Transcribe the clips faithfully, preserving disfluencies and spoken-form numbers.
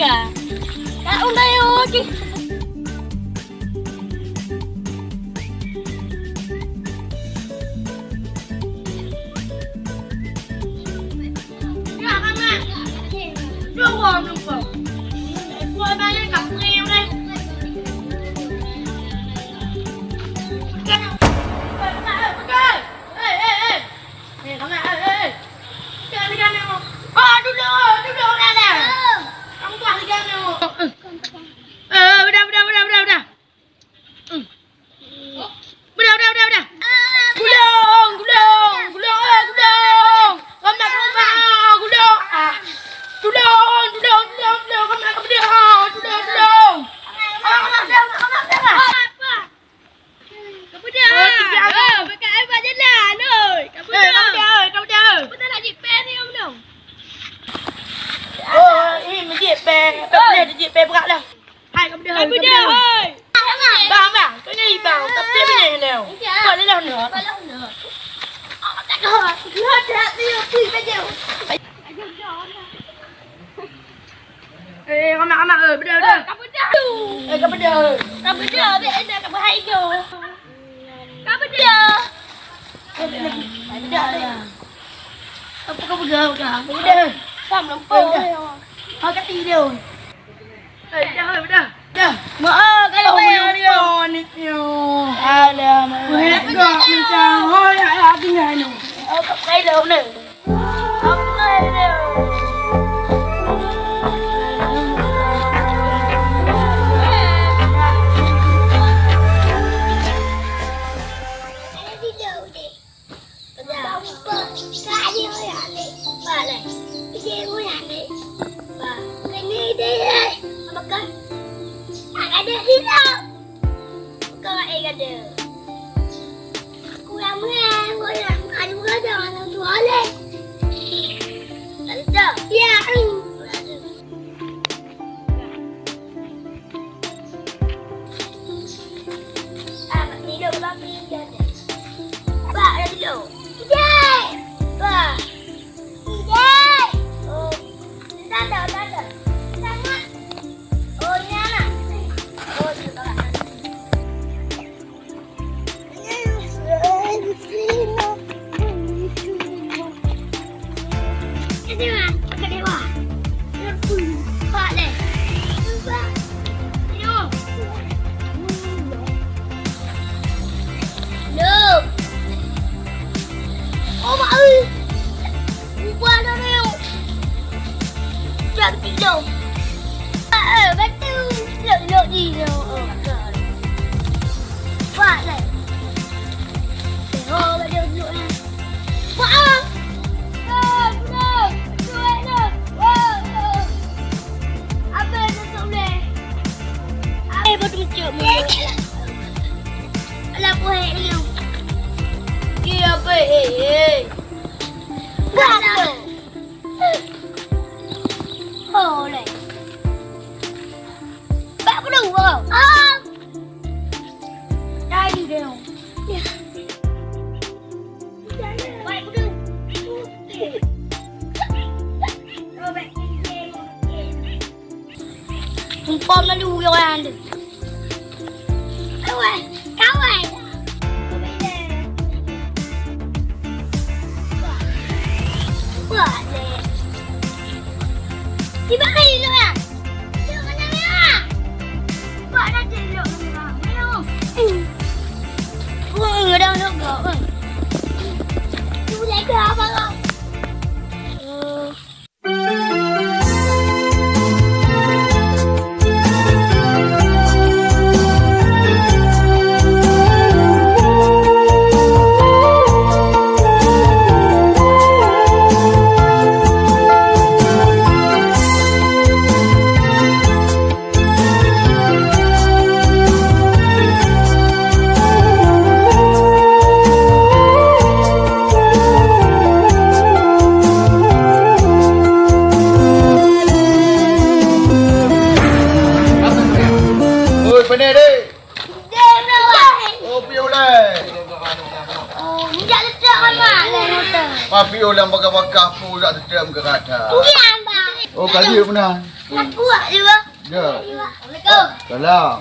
Ka undai oke. Eh, udah, udah, udah, udah, udah. Hmm. Udah, udah, udah, udah. Gulong, gulong, gulong, eh, gulong. Ramak, ramak, ah, gulong. Ah. Gulong, gulong, gulong, gulong. Ramak, ramak, ah, gulong, gulong. Ah, ramak, ramak, ramak, ramak. Kapeudeuh. Oh, tiga. Oh, pakai air bak jalan, oi. Kapeudeuh. Eh, kapeudeuh, eh, kapeudeuh. Peue nak jipèe ni, Om Dong? Oh, ini jipèe. Tak boleh jipèe berat lah. Hai, kamu dah. Kamu dah, hai. Bang, bang, kau ni bang, tapi ni leh. Kau ni leh ni. Eh, anak-anak, eh, beda, beda. Kamu dah. Eh, kamu dah. Kamu dah, beda, kamu hai tu. Ka peudeuh. Ka peudeuh. Apa kau peugah, peugah? Peudeuh. Ka meulumpoe. Peudeuh. Ha, ka tidur. Eh, dah, dah. Dah. Mak, ah, kalau meulumpoe. Alah, mak. Weh, gak minta. Hoi, ya, ya, tinggal ni. Oh, tak payah dah, ni. Kau, eh, kata. Aku yang menang, kau yang adu gadang, anak tu oleh. Tak ada. Ya. Ah, tidur, Bang, tidur. Bak, dah tidur. Tidur. Bak. Tidur. Oh. Tak ada, tak ada. Sangat. Oh, ni anak. Oh, dia bawa anak. Lok, lok, lok, lok. Wah, leh. Tengok bak dia duduk, eh. Wah, ah. Eh, betul. Betul, eh, leh. Wah, leh. Apa yang tutup, leh? Eh, betul, betul. Alah, buat ni. Eh, apa, eh, eh. Wah, leh. Oh, leh. Bak peudong, oh. Ah. Tadi dia. Ya. Baik, peudong. Umpam lalu orang tu. Kawan, kawan. Wah, leh. Tiba hari tu, ah. Wah, dah cek lok ni, ah. Ayo. Wah, dah lok kau, kan? Tu lagi apa kau? Oi, pane deh. Oh, piye ulai? Oh, minta letak amat lah motor. Papi ulang bakah-bakah pu jak letak muka kata. Iya, Abang. Oh, kali mana? Aku juga. Ya. Assalamualaikum. Salam.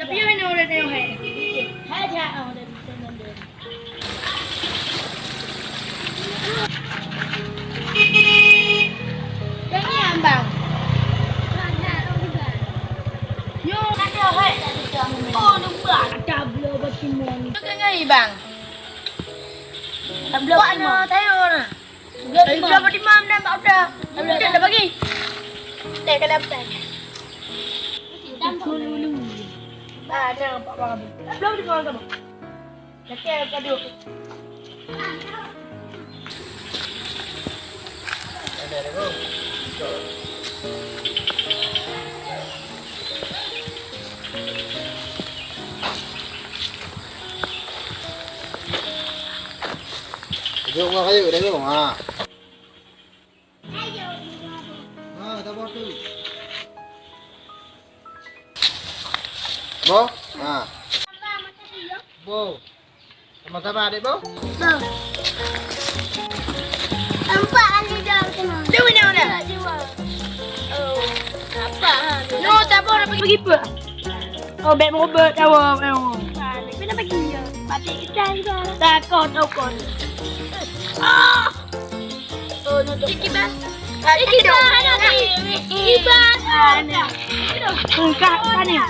Tapi yang mana orang tengok, hai? Hai, hai, oh, dah bisa nonton. Yang ni, Abang. Nyo, ada, hai. Oh, nampak. Ada bloe batu mon. Tu kan, Bang. Ada bloe batu mon. Tayar. Udah, udah, udah, udah, udah, udah. Udah, udah, bagi. Teh, kena petai. Tambah dulu. Ah, dah nampak bang. Belum di bawah kamu. Kaki kadu. Jom, Bang, ayo, dah jom. Ha. Ha, sabar tu. Bo? Ha. Bo. Sama-sama, adik, Bo. Bo. Nampak kali dah kena. Dia mana, mana? Tak jiwa. Oh, nampak, ha. No, sabar, nak pergi, pergi apa? Oh, bèk meureubeut nyawa, eh, oh. Kenapa gila? Batik ikan juga. Takut, takut. Ah! Oh, nutup. Kiban. Kiban, kiban. Kiban. Engkak, tanya.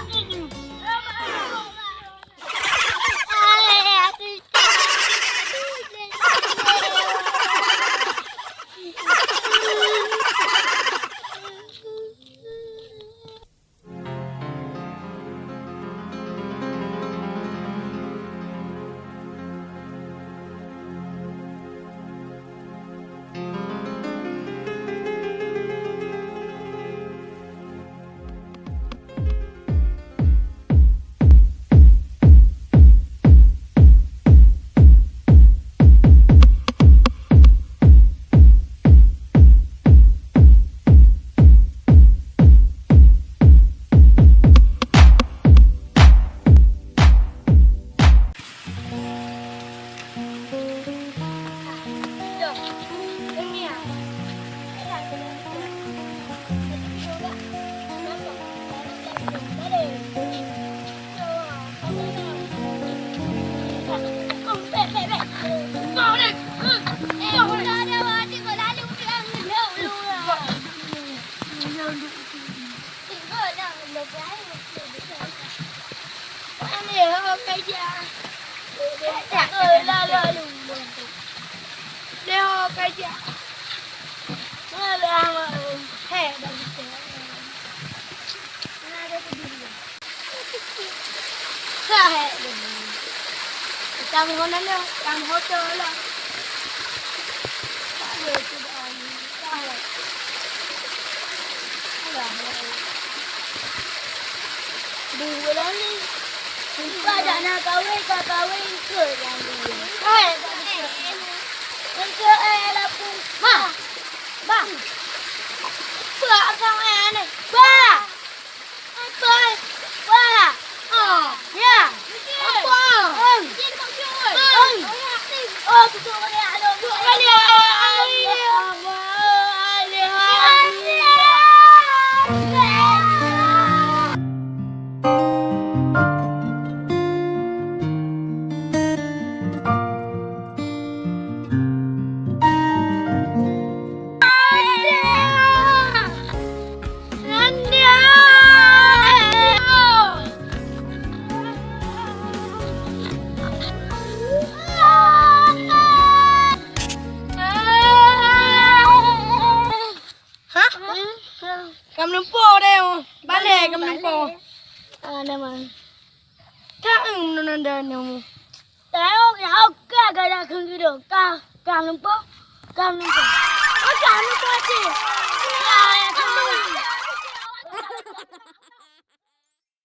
Tam ho nan nyoe, tam ho to lah. Tak ada tu dah. Alah, alah. Dua lah ni. Sumpah dak na kawin, ka kawin ke yang dulu. Hai, tak ada. Engke eh lapung. Bah. Bah. Bah, kau eh ni. Bah. Apa? Wah. Ah. Ya. Apa? Oi. Oi. Oh, tu tu. Hah? Ka meulumpoe deh, oh. Balek ka meulumpoe. Ah, dah, Man. Tak, eh, nanda nyamu. Tahu ya, oke, gak ada kenggido. Ka, ka meulumpoe, ka meulumpoe. Oh, ka meulumpoe sih.